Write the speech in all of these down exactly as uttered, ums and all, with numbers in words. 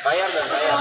Bayar dah, bayar.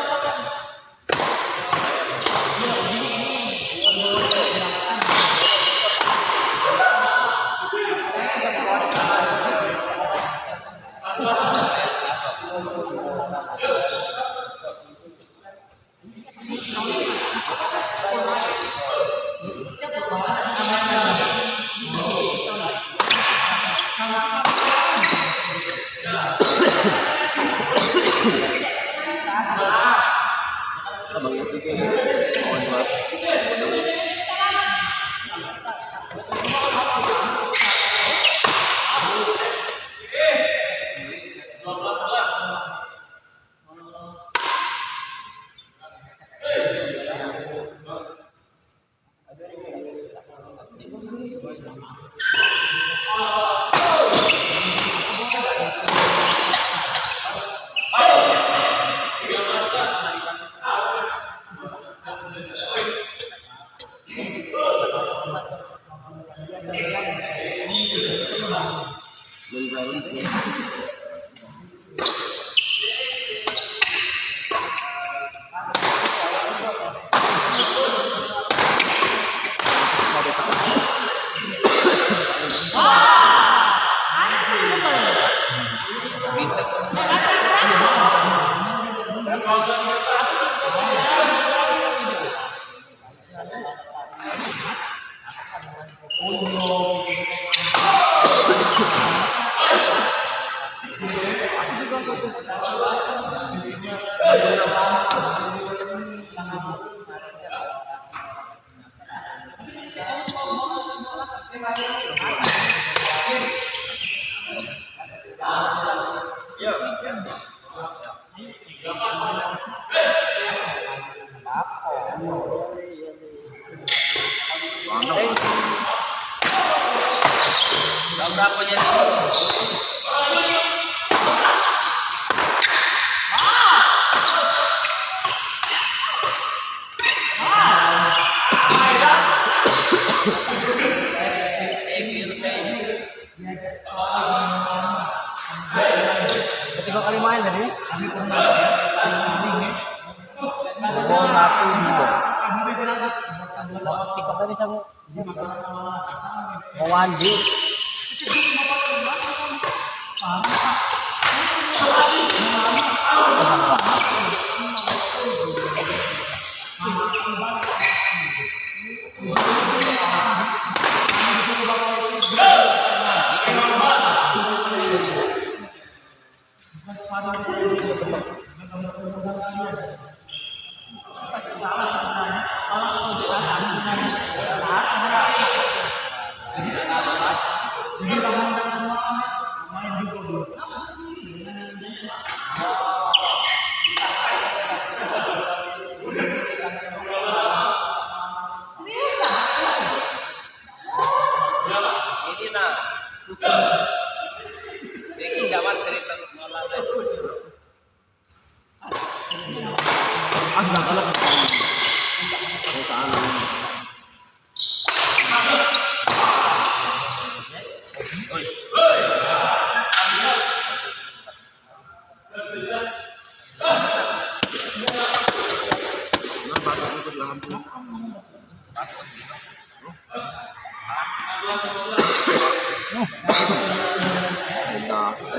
Ketiga kali main tadi. Gol satu dua. Sikap tadi sama. Mau mandi. Ini nah, ini zaman cerita malah.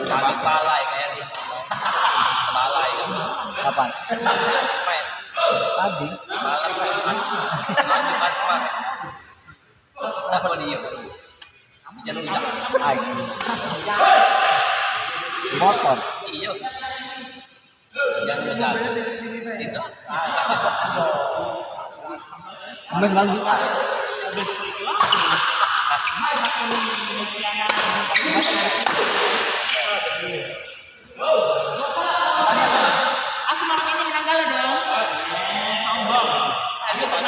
Balik balai kayak ni. Balai. Kapan? Main. Tadi. Balai. Siapa dia? Jangan ucap. Ai. Motor. Iya. Jangan ucap. Itu. Mas, Bang. Aku malam ini menang gala dong. Ayo, Pak.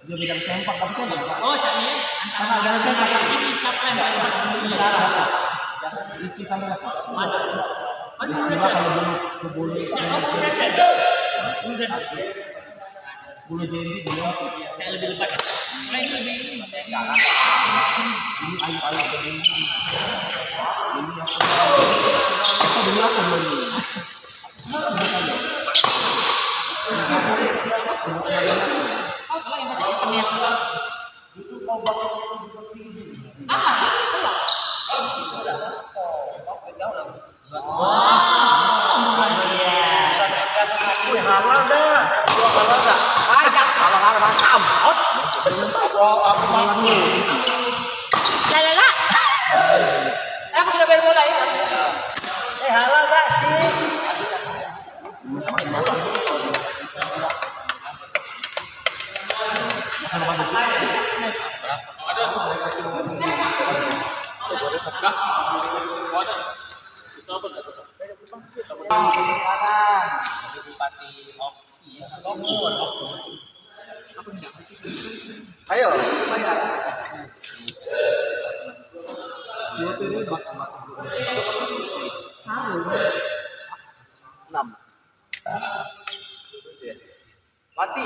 Dia bilang sempak, tapi saya nggak. Oh, cak ni. Karena ada sempak. Ini siapa yang bayar? Istri sama lah. Mana? Istilah kalau dulu, dulu, dulu jadi dia. Saya lebih lebat. Saya lebih ini. Ini ayu, ayu, ini. Ini apa? Apa dulu, apa dulu? Wih, halal dah. Halal, halal, mantap. Oh, aku mampu. Lah, lah, lah. Aku sudah bayar bola ya. Eh, halal dah sih. Ayo, bayar. Enam. Mati.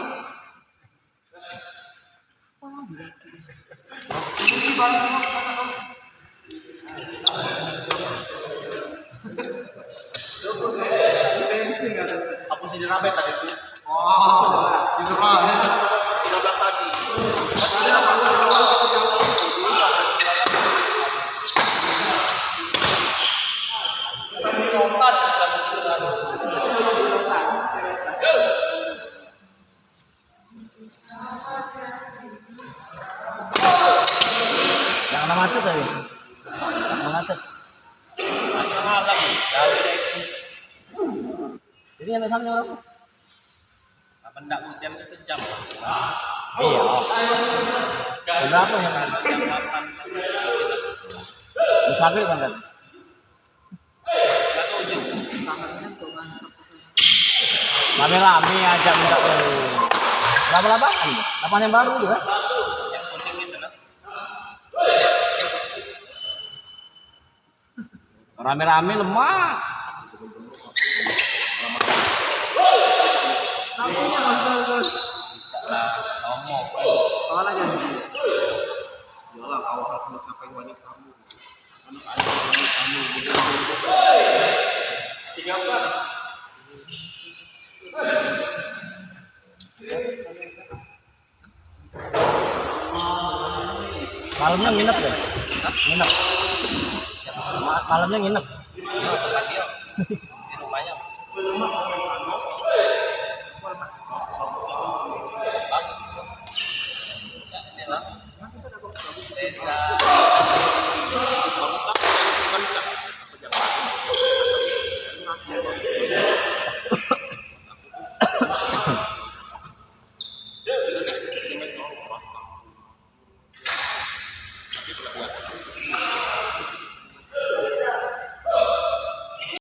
Aku sini rame tadi tu. Wah, sini rame. Tiga belas tadi. Jangan macet tadi. Jangan macet. Jadi yang sana orang. Apa ndak hujan tu sejam? Iya. Berapa ya? Jam delapan. Terus maghrib kan tadi? Rame-rame aja minta tuh. Berapa lapangan? Lapangan yang baru tuh kan? Rame-rame lemak. Malamnya nginep ya? Nginep. Ma- Malamnya nginep. Di rumahnya.